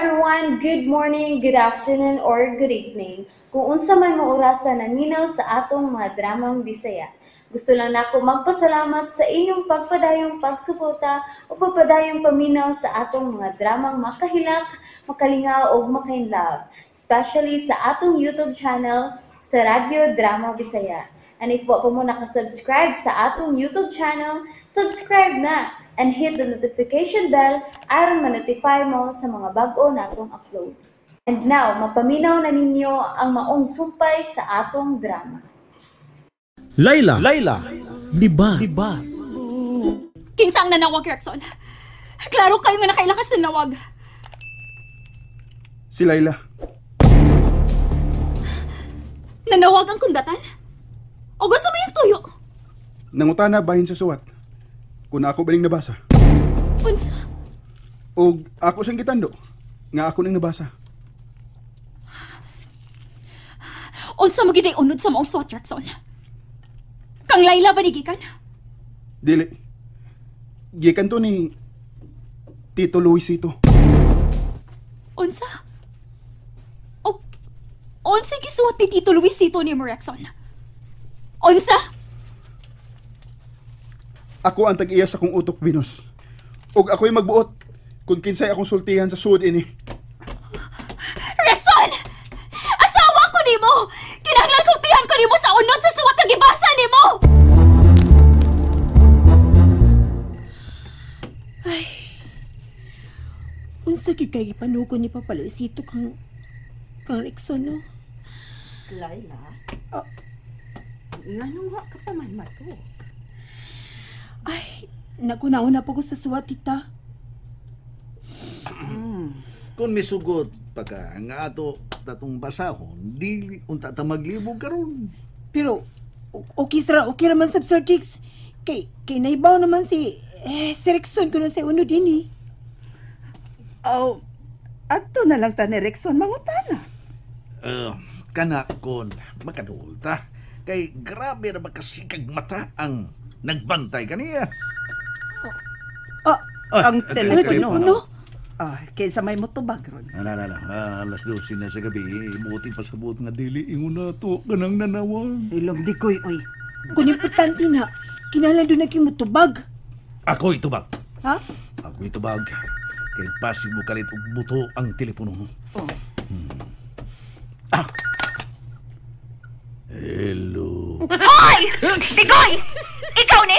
Everyone! Good morning, good afternoon, or good evening. Kung unsa man mo orasa naminaw sa atong mga dramang Bisaya. Gusto lang nako magpasalamat sa inyong pagpadayong pagsuporta o pagpadayong paminaw sa atong mga dramang makahilak, makalingaw o makainlove, especially sa atong YouTube channel sa Radyo Drama Bisaya. And if wa pa mo nakasubscribe sa atong YouTube channel, subscribe na and hit the notification bell aron ma-notify mo sa mga bag-o natong uploads. And now, mapaminaw na ninyo ang maong sumpay sa atong drama. Laila, Laila, Libat, Libat. Kinsa ang nanawag, Rexon? Klaro kayo nga nakailakas nanawag. Si Laila. Nanawag ang kundatan? O gusto mo yung tuyo? Nangutana bahin sa suwat. Kung ako ba ning nabasa? Unsa? Og ako siyang gitando nga ako ning nabasa. Unsa mo gid unod sa maong suwat, Rexon? Kang Laila ba ni gikan? Dili. Gikan to ni Tito Luisito. Unsa? O unsa gisuwat ni Tito Luisito ni mo, Rexon? Unsa? Ako ang tag-iya sa kong utok, Venus. Og ako'y magbuot kung kinsay akong sultihan sa suod ini. Rexon! Asawa ko nimo! Kinahanglan sultihan ko nimo sa unod sa suwat nga gibasa nimo! Ay. Unsa gyud kay gipanugon ni Papa Luisito kang Rexon, no? Laila? Oh. Nganong wa ka pa man mato? Ay, nagunaon na po ko sa suwat, tita. Kung misugot pa ka nga ato tatong basahon, dili unta ta maglibog karon. Pero okay sira, okay raman sa Sir Dix. Kay naibaw naman si si Rexon kuno sa uno din eh. Oh, adto na lang ta ni Rexon mangutana. Kana kon makaduol ta. Kay grabe ra makasikag mata ang nagbantay kaniya. Ang telepono. Ah, kaysa may motobag ron. Ala, alas 12 na sa gabi. Buti pa sa buot nga dili ingon na to kanang nanawag. Ilom di koy oy. Kung importante na, kinahanglan doon na kay motobag. Ako itubag. Ha? Ako itubag. Kay pasig mo kalit og buto ang telepono. Oh. Ah. Hello. Hoy! Tigoy! Ikaw ni?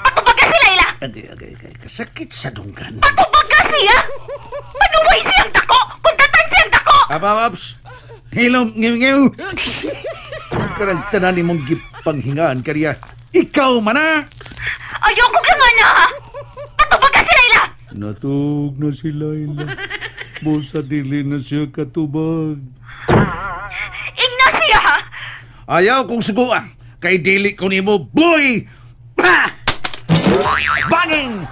Patubag ka si Laila! Okay. Kasakit sa dunggan. Patubag ka siya! Manuway siyang dako! Kundatan siyang dako! Ababaps! Hilom, ngiw-ngiw! Karang tanan ni mong gipanghingaan kaniya. Ikaw man na! Ayoko ka nga na! Patubag ka si Laila! Natug na si Laila. Busa dili na siya katubag. Ingna siya ha! Ayaw kong suguan! Kay dili ko nimo, boy! Pa! Banging!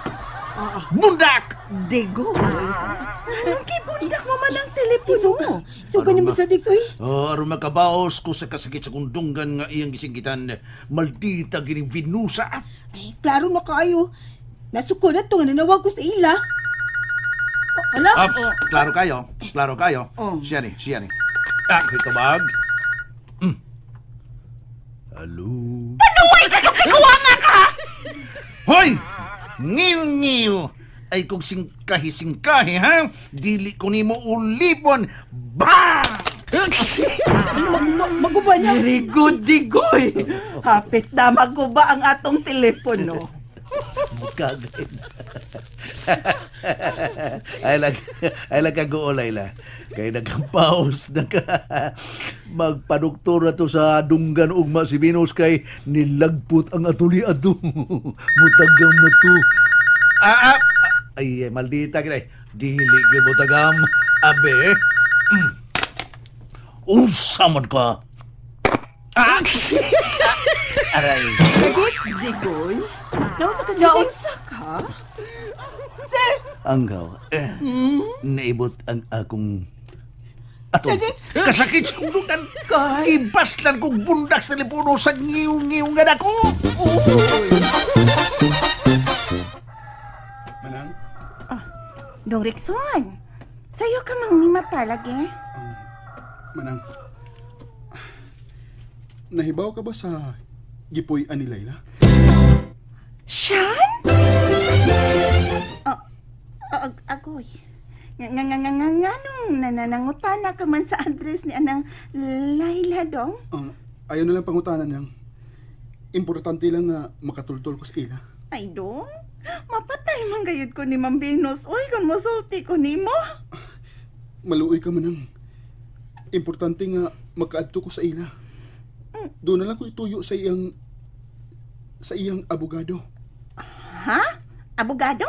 Bundak! Digoy! Anong gibundak mo man ang telepono? Isuga ni Mr. Dix, oy! Oh, aron makabaos ko sa kasakit sa kundunggan nga iyang gisinggitan. Maldita gining Venusa! Ay, klaro na kayo. Nasuko na ito nga nanawag ko sa ila. Oh, ala? Ops, klaro kayo. Klaro kayo. Oh. Siya ni. Ah, ito bag. Hello? Panuway ka kung kikuha nga ka! Hoy! Ngiw-ngiw! Ay kung singkahi-singkahi, ha? Dili ko nimo ulipon! Bang! Maguba na! Very good, Digoy! Hapit na maguba ang atong telepono. Mukagay. Ay lang kaguol, Laila. Kay nagkampaos na ka. Magpaduktor na to sa dunggan ugma si Venus kay nilagpot ang atuli ato. Mutagam na to. Ay, maldita kinay. Dili gyud mutagam. Abe. Unsa man ka? Ah! Aray. Digoy? Naunsa ka, Sir Dix? Naunsa ka? Sir! Anggaw. Naibot ang akong atong. Sir Dix? Kasakit sa kong dunggan. Ibaslan kong bundak sa telepono sa ngiw-ngiw nga nako. Manang? Dong Rexon, Sayo ka mang mimata lagi. Manang, nahibaw ka ba sa gipuy-an ni Layla? Sean? Agoy. Nga nga nga nga nga nga nung nananangutana ka man sa address ni anang Layla dong? Ayaw na lang pangutanan nang. Importante lang nga makatultol ko sa ila. Ay dong, mapatay man gayud ko ni Ma'am Venus. Uy, kung mosulti ko nimo. Maluoy ka manang. Importante nga makaadto ko sa ila. Doon na lang ko ituyo sa iyang abogado. Ha? Abogado?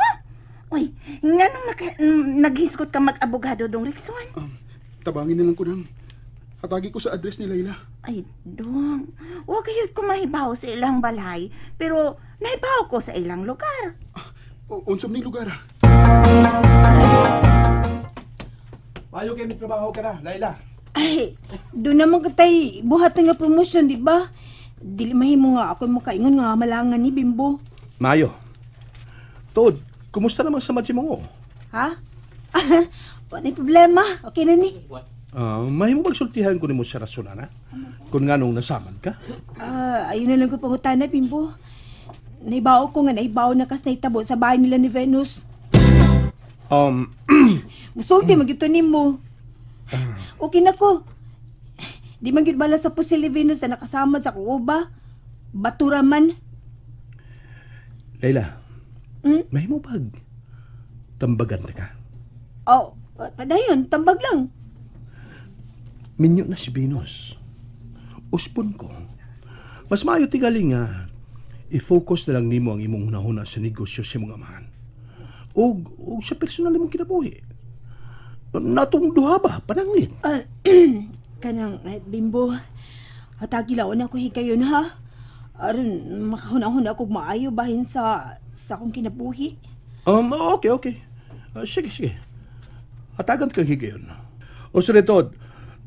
Uy, nganong naghisgot ka mag-abogado dong, Rickson? Tabangin na lang ko nang. Hatagi ko sa address ni Layla. Ay, dong. Huwag kayo't kumahibaw sa ilang balay, pero nahibaw ko sa ilang lugar. Unsa man ning lugar, ah? Mayo kay trabaho ka na, Layla. Ay, doon naman katay buhatan nga promotion, di ba? Dili mahimo nga ako makaingon nga malangan ni Bimbo. Mayo. Tod, kumusta naman sa Machimongo? Ha? Wala problema. Okay na ni. Mahimo magsultihan ko nimo sa rason, ana? Kung nga nung nasaman ka? Ayun na lang ko pangutana, Bimbo. Naibao ko nga, naibao na kas naitabo sa bahay nila ni Venus. Musulti, magyuto nimo. Okay na ko. Di man gyud bala sa pusil ni Venus na nakasama sa kuoba. Batura man. Layla, mahimo bag tambagan ta ka? Oh, padayon, tambag lang. Minyo na si Venus. Uspon ko. Mas maayo tingali nga i-focus na lang nimo ang imong hunahuna sa negosyo sa imong amahan. Og sa personal imong kinabuhi. Natong duha ba pananglit? Kanang Bimbo, hatagi laon ako higayon ha. Aron makahuna-huna ako maayo bahin sa akong kinabuhi. Okay. Sige. Hatagan kang higayon. O suretod,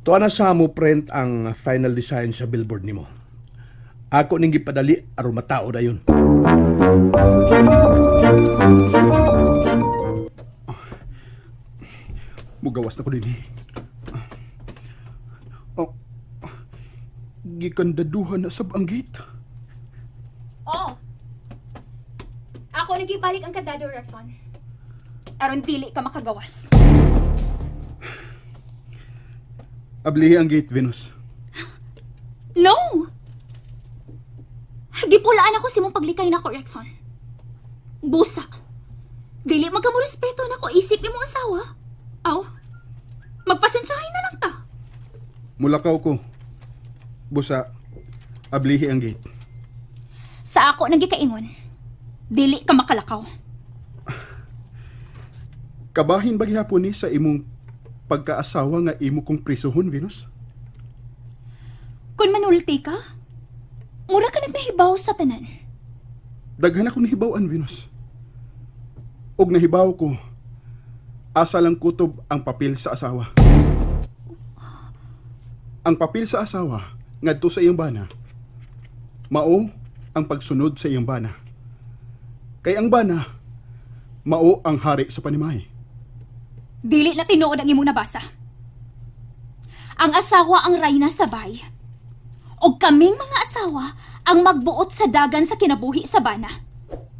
tuwa na sa mo print ang final design sa billboard nimo. Ako ning gipadali aron matao dayon. Mugawas na ko dinhi. Oh, gikandaduhan na sab ang gate. Oh. Ako nang gibalik ang kandado, Rexon. Aron dili ka makagawas. Ablihi ang gate, Venus. No! Gipulaan ako sa imong paglikay nako, Rexon. Busa. Dili man ka mo respeto nako isip imong asawa. Aw. Magpasensyahin na lang ta. Mulakaw ko. Busa, ablihi ang gate. Sa ako nang gikaingon, dili ka makalakaw. Kabahin ba gihapon ni sa imong pagkaasawa nga imo kong prisuhon, Venus? Kung manulti ka, mura ka nagnahibaw sa tanan. Daghan ako nahibaw-an, Venus. Og nahibaw ko, asa lang kutob ang papel sa asawa. Ang papel sa asawa, ngadto sa iyang bana, mao ang pagsunod sa iyang bana. Kay ang bana, mao ang hari sa panimay. Dili na tinuod ang imong nabasa. Ang asawa ang rayna sa bay. Og kaming mga asawa ang magbuot sa dagan sa kinabuhi sa bana.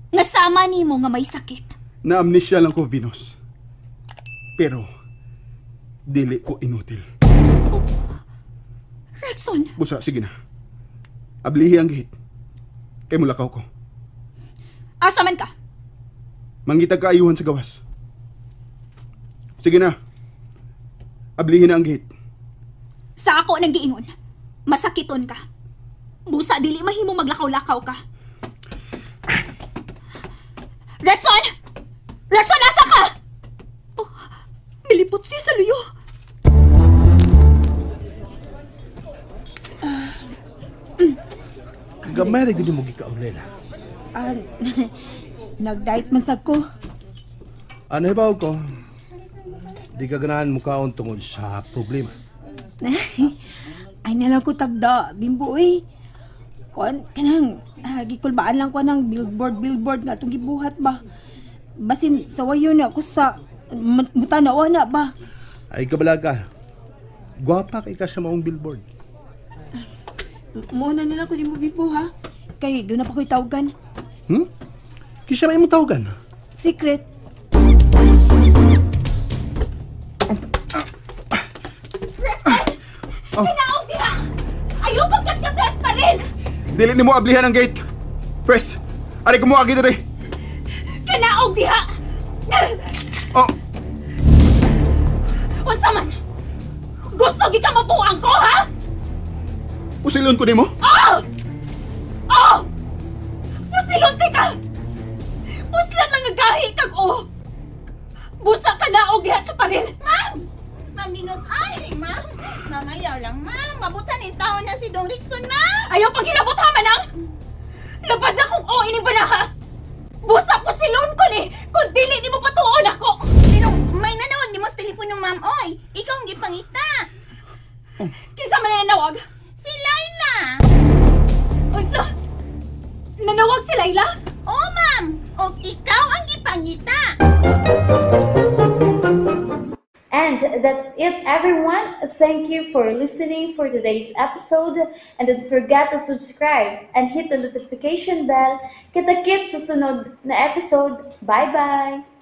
Nga sama nimo nga may sakit. Na-amnesia lang ko, Venus. Pero, dili ko inutil. Oh, Rexon! Busa, sige na. Ablihi ang gate. Kay mulakaw ko. Asa man ka? Mangitag kaayuhan sa gawas. Sige na. Ablihin na ang gate. Sa ako nang giingon, masakiton ka. Busa, dili mahimo maglakaw-lakaw ka. Rexon! Rexon, asa ka? Oh, milipot siya sa luyo. Gamay rin mo gikaon, Lela. Nag-diet man sa ko. Ano ibaw ko? Di ka ganahan mukhaon tungod sa problema. Ay nalang ko tagda, Bimbo eh. Kuan, kanang, gikulbaan lang ko ng billboard nga itong gibuhat ba. Basin, sawayo na ako sa Mutanaw na ba? Ay kabalaga. Gwapa kay ka sa maong billboard. Muna na lang ko nimo, Bimbo, ha? Kay doon na pa ko'y tawagan. Kisa may imong tawagan? Secret. Oh. Kinaog diha! Ayaw pagkatkatas pa rin! Dili nimo ablihan ang gate. Pwes, ari ko mo agi diri. Kinaog diha! Oh, Unsa man? Gusto gi ka mabuang ko, ha? Usilon ko nimo? Oh! Oh! Pusilon ka! Puslan mga gahi kag oh! Busa ka na og diha sa paril! Ma'am! Ma'am Venus, ay, ma'am. Ma'am, ayaw lang, ma'am. Mabutan in taon na si Dong Rickson, ma'am. Ayaw paghilabot ha, manang! Labad na kung o ining banaha! Busa pusilon ko ni! Kung dili ni mo patuon ako! Pero may nanawag ni mo sa telepono, ma'am, oy. Ikaw ang gipangita. Kinsa man na nanawag? Si Laila. Unsa? Nanawag si Laila? Oo, ma'am. O ikaw ang gipangita. And that's it, everyone. Thank you for listening for today's episode. And don't forget to subscribe and hit the notification bell. Kita-kits sa sunod na episode. Bye-bye!